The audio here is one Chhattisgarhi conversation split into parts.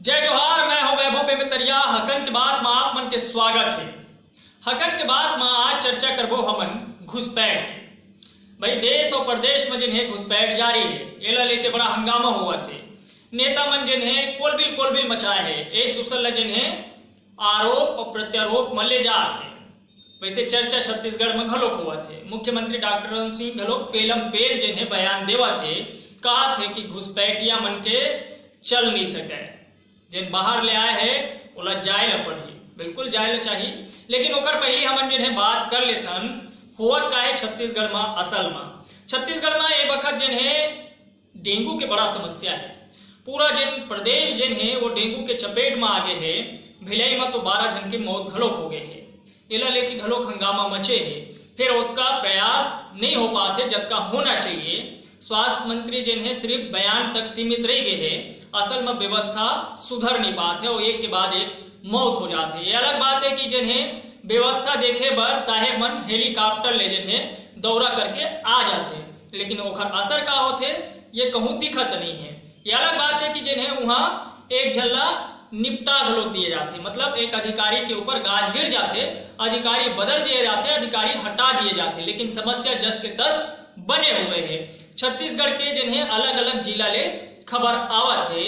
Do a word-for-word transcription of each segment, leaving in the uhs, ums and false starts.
जय जोहार, मैं हूं वैभव बेमेतरिया। हकन के बात म आप मन के स्वागत हे। हकन के बात म आज चर्चा करबो हमन घुसपैठ के। भाई, देश अउ प्रदेश म जेन हे घुसपैठ जारी हे, एला लेके बड़ा हंगामा होवत हे। नेता मन जेन हे कोलबिल कोलबिल मचाए हे, एक दूसर ला जेन हे आरोप अउ प्रत्यारोप म ले जात हे। वैसे चर्चा छत्तीसगढ़ म घलोक होवत हे। मुख्यमंत्री डॉक्टर रमन सिंह घलोक पेलम पेल जेन हे बयान देवत हे, कहत हे कि घुसपैठिया मन के चल नहीं सके, जेन बाहर ले आए हे ओला जाए ला पड़ही, बिल्कुल जाए ला चाही। लेकिन ओकर पहली हमन जेन हे बात कर लेथन, होवत का हे छत्तीसगढ़ म? असल म छत्तीसगढ़ म ए बखत जेन हे डेंगू के बड़ा समस्या हे। पूरा जेन प्रदेश जेन हे वो डेंगू के चपेट म आ गे हे। भिलाई म तो बारह झन के मौत घलोक हो गे हे। एला लेके घलोक हंगामा मचे हे, फिर ओतका प्रयास नहीं हो पात हे जतका होना चाहिए। स्वास्थ्य मंत्री जेन हे सिर्फ बयान तक सीमित रह गे हे, असल म व्यवस्था सुधर नहीं पात हे और एक के बाद एक मौत हो जात हे। ये अलग बात हे कि जेन हे व्यवस्था देखे बर साहेब मन हेलीकॉप्टर ले जेन हे दौरा करके आ जात हे, लेकिन ओखर असर का होथे ये कहूं दिखत नहीं हे। ये अलग बात हे कि जेन हे उहां एक झन ला निपटा घलोक दिए जाथे, मतलब एक अधिकारी के ऊपर गाज गिर जाथे, अधिकारी बदल दिए जाथे, अधिकारी हटा दिए जाथे, लेकिन समस्या जस के तस बने हुए हे। छत्तीसगढ़ के जेन हे अलग-अलग जिला ले खबर आवत हे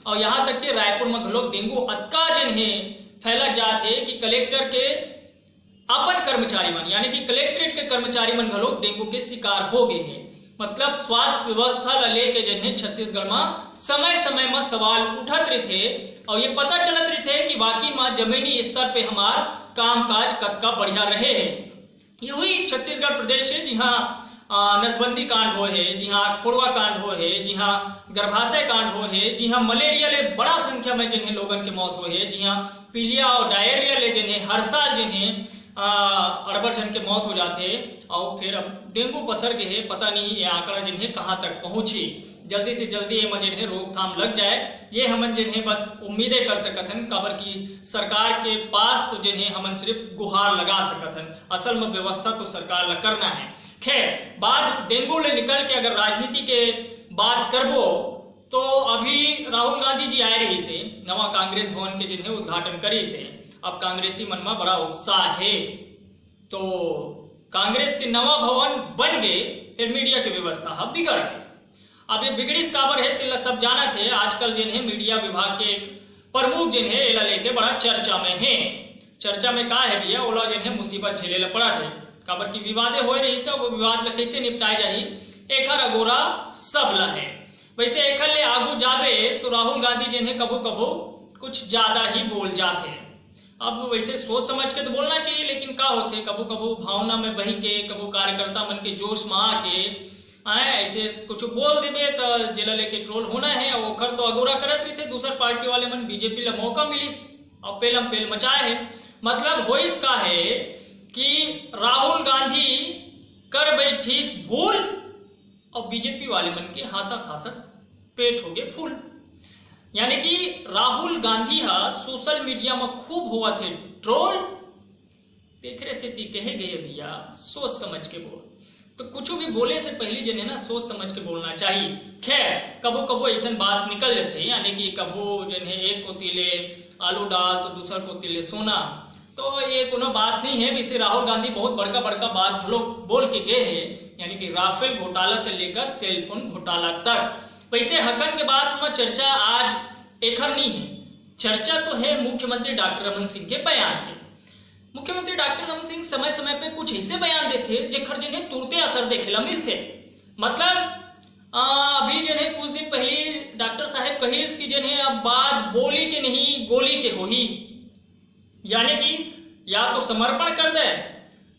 और यहां तक के रायपुर म घलोक डेंगू अतका जेन हे फैलत जात हे कि कलेक्टर के अपन कर्मचारी मन, यानी कि कलेक्ट्रेट के कर्मचारी मन घलोक डेंगू के शिकार हो गे हे। मतलब स्वास्थ्य व्यवस्था ला लेके जेन हे छत्तीसगढ़ म समय-समय म सवाल उठत रहिथे और ये पता चलत रहिथे कि वाकई म जमीनी स्तर पे हमार कामकाज कतका बढ़िया रहे हे। ये हुई छत्तीसगढ़ प्रदेश हे, जिहां, अ, नसबंदी कांड होए हे, जिहां खोड़वा कांड होए हे, जिहां गर्भाशय कांड होए हे, जिहां मलेरिया ले बड़ा संख्या में जेन हे लोगन के मौत होए हे, जिहां पीलिया और डायरिया ले जेन हे हर साल जेन हे, अ, अड़बड़ झन के मौत हो जाथे। और फिर अब डेंगू पसर गे हे, पता नहीं ये आंकड़ा जेन हे कहां तक पहुंची। जल्दी से जल्दी एमा जेन हे रोकथाम लग जाए, ये हमन जेन हे बस उम्मीदे कर सकत हन, काबर कि सरकार के पास तो जेन हे हमन सिर्फ गुहार लगा सकत हन, असल में व्यवस्था तो सरकार ला करना हे। खैर, बात डेंगू ले निकल के अगर राजनीति के बात करबो तो अभी राहुल गांधी जी आए रहिस हे, नवा कांग्रेस भवन के जेन हे उद्घाटन करिस हे। अब कांग्रेसी मन म बड़ा उत्साह हे, तो कांग्रेस के नवा भवन बन गे, फिर मीडिया के व्यवस्था ह बिगड़ गे। अब ये बिगड़िस काबर हे, तेला सब जानत हे। आजकल जेन हे मीडिया विभाग के एक प्रमुख जेन हे, एला लेके बड़ा चर्चा में हे। चर्चा में का हे भैया, ओला जेन हे मुसीबत झेले ला पड़त हे, काबर कि विवादे होए रहिस हे, वो विवाद ला कैसे निपटाए जाही, एखर अगोरा सब ला हे। वैसे एखर ले आगू जाबे तो राहुल गांधी जेन हे कभू कभू कुछ ज्यादा ही बोल जात हे। अब वैसे सोच समझ के तो बोलना चाहिए, लेकिन का होथे, कभू कभू भावना में बही के, कभू कार्यकर्ता मन के जोश में आके, आए, ऐसे कुछ बोल देबे त जेला लेके ट्रोल होना हे। और ओखर तो अगोरा करत रहिथे, दूसर पार्टी वाले मन, बीजेपी ला मौका मिलिस और पेलम पेल मचाए हे। मतलब होइस का हे कि राहुल गांधी कर बैठिस भूल और बीजेपी वाले मन के हांसत हांसत पेट हो गे फूल। यानी कि राहुल गांधी ह सोशल मीडिया म खूब होवत हे ट्रोल, तेखरे सेती कहे गए भैया, सोच समझ के बोल। तो कुछ भी बोले से पहली जेन हे ना, सोच समझ के बोलना चाहिए। खैर, कभू कभू ऐसन बात निकल जाथे, यानी कि कभू जेन हे एक कोती ले आलू डाल तो दूसर कोती ले सोना, तो ये कोनो बात नहीं हे। वैसे राहुल गांधी बहुत बड़का बड़का बात घलो बोल के गए हे, यानी कि राफेल घोटाला से लेकर सेलफोन घोटाला तक। वैसे हकन के बात म चर्चा आज एखर नहीं हे, चर्चा तो हे मुख्यमंत्री डॉक्टर रमन सिंह के बयान के। मुख्यमंत्री डॉक्टर रमन सिंह समय समय पे कुछ ऐसे बयान देथे जेखर जेन हे तुरते असर देखे ला मिलथे। मतलब, आ, अभी जेन हे कुछ दिन पहली डॉक्टर साहेब कहिस कि जेन हे अब बात बोली के नहीं, गोली के होही। यानी कि या तो समर्पण कर दे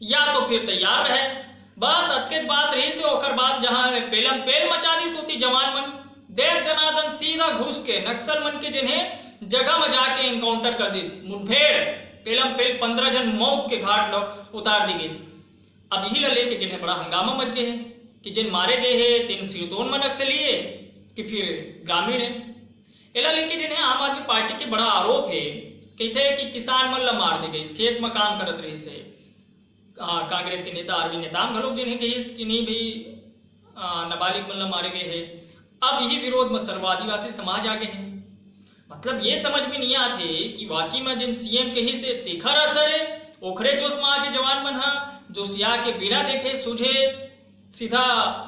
या तो फिर तैयार रहे। बस अतकेच बात रहिस हे। ओकर बाद जहां पेलम पेल मचा दिस होती जवान मन, दे दनादन सीधा घुस के नक्सल मन के जेन हे जगह में जाके एनकाउंटर कर दिस। मुठभेड़, पेलम पेल पंद्रह झन मौत के घाट ल उतार दी गई। अब इही ला लेके जेन हे बड़ा हंगामा मच गए हे कि जेन मारे गए हे तेन सिरतोन म नक्सली हे कि फिर ग्रामीण हे। एला लेके जेन हे आम आदमी पार्टी के बड़ा आरोप हे, कहिथे कि किसान मन ला मार दे गइस, खेत म काम करत रहिस हे। आ, कांग्रेस के नेता अरविंद नेताम घलोक जेन हे कहिस कि नहीं भाई, आ, नाबालिग मन ला मारे गए हे। अब इही विरोध म सर्व आदिवासी समाज आ गए हे। मतलब ये समझ में नहीं आते कि वाकई में जिन सीएम कहिस हे तेखर असर हे, ओखरे जोश में आके जवान मन ह जोशिया के बिना देखे सूझे सीधा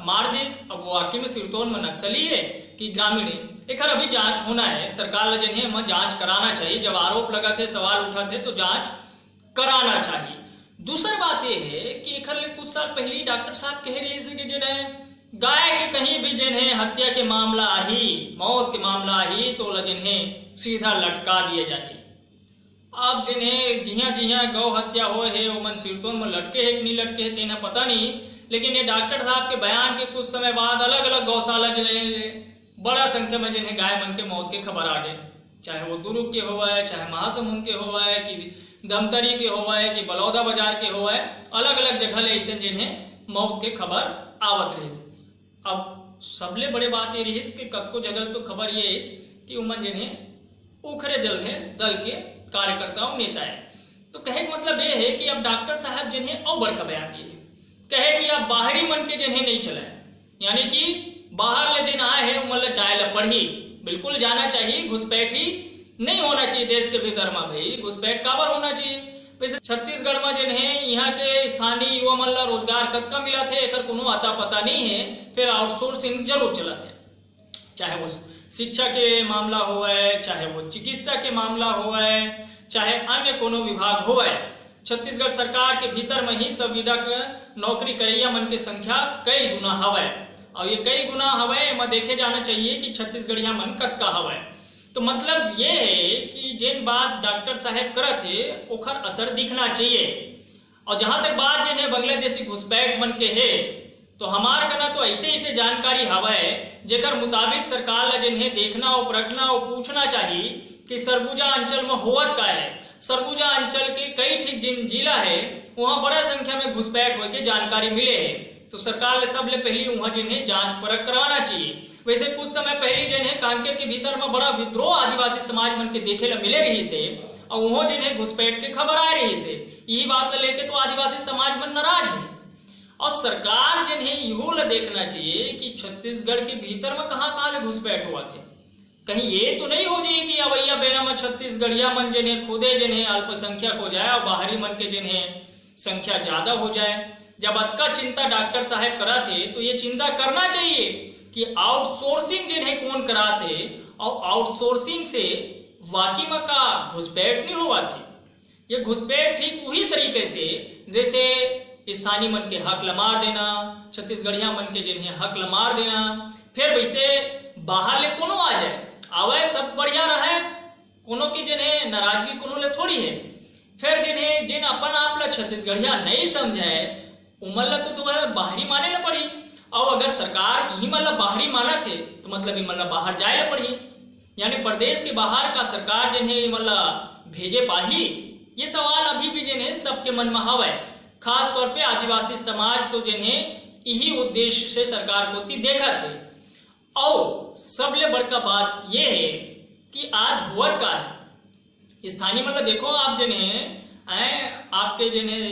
मार दिस। अब वो वाकई में सिरतोन में नक्सली हे कि ग्रामीण हे, एखर अभी जांच होना हे। सरकार ला जिन हे एमा जांच कराना चाहिए। जब आरोप लगत हे, सवाल उठत हे तो जांच कराना चाहिए। दूसर बात ये हे कि एखर ले कुछ साल पहली डॉक्टर साहब कहे रहिस हे कि जिन हे गाय के कहीं भी जिन हे हत्या के मामला आही, मौत के मामला आही, तो ओला जिन हे सीधा लटका दिया जाही। अब जिन हे जिहां जिहां गौ हत्या होए हे, ओमन सिरतोन में लटके हे कि नहीं लटके हे, तेन ह पता नहीं, लेकिन ये डॉक्टर साहब के बयान के कुछ समय बाद अलग-अलग गौशाला जिन हे बड़ा संख्या में जिन हे गाय मन के मौत के खबर आ गे, चाहे वो दुर्ग के होवय, चाहे महासमुंद के होवय, कि धमतरी के होवय, कि बलौदा बाजार के होवय, अलग-अलग जगह ले अइसन जिन हे मौत के खबर आवत रहिस। अब सबले बड़े बात ये रहिस कि कतको जगह तो खबर ये आइस कि उमन जिन हे उखरे दल हे, दल के कार्यकर्ता अउ नेता हे। तो कहे के मतलब ये हे कि अब डॉक्टर साहब जिन हे अउ बड़का बयान दिए हे, कहे कि अब बाहरी मन के जिन हे नहीं चलाए, यानी कि बाहर ले जिन आए हे उमन ला जाए ला पड़ही, बिल्कुल जाना चाहिए। घुसपैठ ही नहीं होना चाहिए देश के भीतर में भाई, घुसपैठ काबर होना चाहिए? वैसे छत्तीसगढ़ में जिन हे इहां के स्थानीय युवा मन ला रोजगार कतका मिलत हे एकर कोनो अता पता नहीं हे, फिर आउटसोर्सिंग जरूर चलत हे। चाहे वो शिक्षा के मामला होवय, चाहे वो चिकित्सा के मामला होवय, चाहे अन्य कोनो विभाग होवय, छत्तीसगढ़ सरकार के भीतर में ही संविदा के नौकरी करइया मन के संख्या कई गुना हवय। अउ ये कई गुना हवय, एमा देखे जाना चाहिए कि छत्तीसगढ़िया मन कतका हवय। तो मतलब ये हे कि जेन बात डॉक्टर साहेब करत हे, ओखर असर दिखना चाहिए। अउ जहां तक बात जेन हे बांग्लादेशी घुसपैठ मन के हे, तो हमार कना तो ऐसे ऐसे जानकारी हवय, जेकर मुताबिक सरकार ला जेन हे देखना अउ परखना अउ पूछना चाही कि सरगुजा अंचल में होवत का हे। सरगुजा अंचल के कई ठीक जिन जिला हे, वहां बड़ा संख्या में घुसपैठ होए के जानकारी मिले हे। तो सरकार ले सबले पहली उहां जेन हे जांच परख करवाना चाहिए। वैसे कुछ समय पहली जेन हे कांकेर के भीतर में बड़ा विद्रोह आदिवासी समाज मन के देखे ला मिले रहिस हे, अउ उहों जेन हे घुसपैठ के खबर आए रहिस हे। यही बात ला लेके तो आदिवासी समाज मन नाराज हे। अउ सरकार जेन हे इहो ला देखना चाहिए कि छत्तीसगढ़ के भीतर में कहां-कहां ले घुसपैठ होवत हे। कहीं ये तो नहीं हो जाए कि अवइया बेरा में छत्तीसगढ़िया मन जेन हे खुदे जेन हे अल्पसंख्यक हो जाए अउ बाहरी मन के जेन हे संख्या ज्यादा हो जाए। जब अतका चिंता डॉक्टर साहेब करत हे, तो ये चिंता करना चाहिए कि आउटसोर्सिंग जेन हे कोन करात हे, अउ आउटसोर्सिंग से वाकई में का घुसपैठ नहीं होवत हे। ये घुसपैठ ठीक उही तरीके से, जैसे स्थानीय मन के हक ला मार देना, छत्तीसगढ़िया मन के जेन हे हक ला मार देना, फिर वैसे बाहर ले कोनो आ जाए, आवय, सब बढ़िया रहय, कोनो के जेन हे नाराजगी कोनो ले थोड़ी हे। फिर जेन हे, जेन अपन आप ला छत्तीसगढ़िया नहीं समझय, उमन ला तो तुम्हें बाहरी माने ला पड़ही। अउ अगर सरकार इही मन ला बाहरी मानत हे, तो मतलब इमन ला बाहर जाए ला पड़ही। यानी प्रदेश के बाहर का सरकार जेन हे इमन ला भेजे पाही, ये सवाल अभी भी जेन हे सबके मन में हवय। खास तौर पे आदिवासी समाज तो जेन हे इही उद्देश्य से सरकार कोति देखत हे। अउ सबले बड़का बात ये हे कि आज होवत का हे। स्थानीय मन ला देखो, आप जेन हे, आए, आपके जेन हे,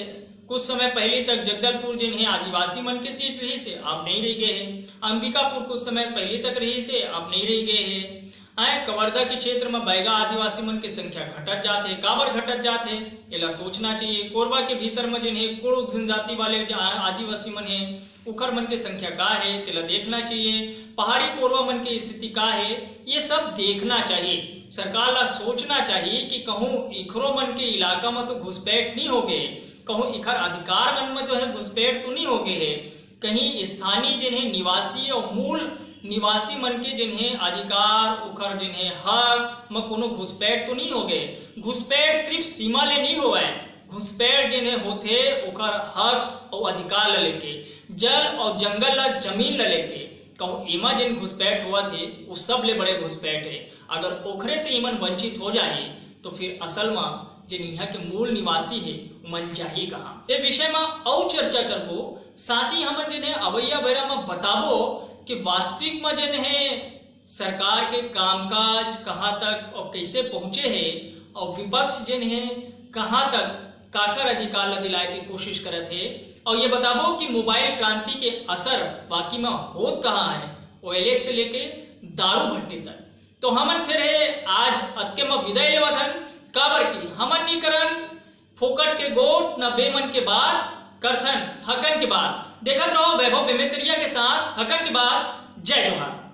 कुछ समय पहले तक जगदलपुर जेन हे आदिवासी मन के सीट रहिस हे, अब नहीं रह गए हे। अंबिकापुर कुछ समय पहले तक रहिस हे, अब नहीं रह गए हे। आए, कवर्धा के क्षेत्र में बैगा आदिवासी मन के संख्या घटत जात हे। काबर घटत जात हे, एला सोचना चाहिए। कोरबा के भीतर में जेन हे कुड़ुख जनजाति वाले जे आ-, आदिवासी मन हे, उखर मन के संख्या का हे, तेला देखना चाहिए। पहाड़ी कोरवा मन के स्थिति का हे, ये सब देखना चाहिए। सरकार ला सोचना चाहिए कि कहूँ इखरो मन के इलाका में तो घुसपैठ नहीं हो गए, कहूँ इखर अधिकार मन में जो है घुसपैठ तो नहीं हो गए हे, कहीं स्थानीय जेन हे निवासी अउ मूल निवासी मन के जेन हे अधिकार, उखर जेन हे हक म कोनो घुसपैठ तो नहीं हो गए। घुसपैठ सिर्फ सीमा ले नहीं होवय, घुसपैठ जेन हे होथे ओखर हक अउ अधिकार ल लेके, जल अउ जंगल ल, जमीन ल लेके। कहूँ एमा जेन घुसपैठ होवत हे, वो सबले बड़े घुसपैठ हे। अगर ओखरे से इमन वंचित हो जाही, तो फिर असल म जेन इहाँ के मूल निवासी हे, उमन जाही कहाँ? ए विषय म अउ चर्चा करबो। साथ ही हमन जेन हे अवइया बेरा म बताबो कि वास्तविक म जेन हे सरकार के कामकाज कहाँ तक अउ कइसे पहुँचे हे, अउ विपक्ष जेन हे कहाँ तक काकर अधिकार ल दिलाए के कोशिश करत हे, अउ ये बताबो कि मोबाइल क्रांति के असर बाकी म होत कहाँ हे, ओएलएक्स से लेके दारू भट्टी तक। तो हमन फिर हे आज अतके म विदाई लेवत हन, काबर कि हमन नी करन फोकट के गोठ, न बेमन के बात, करथन हकन के बात। देखत रहो वैभव बेमेतरिया के साथ हकन के बात। जय जोहार।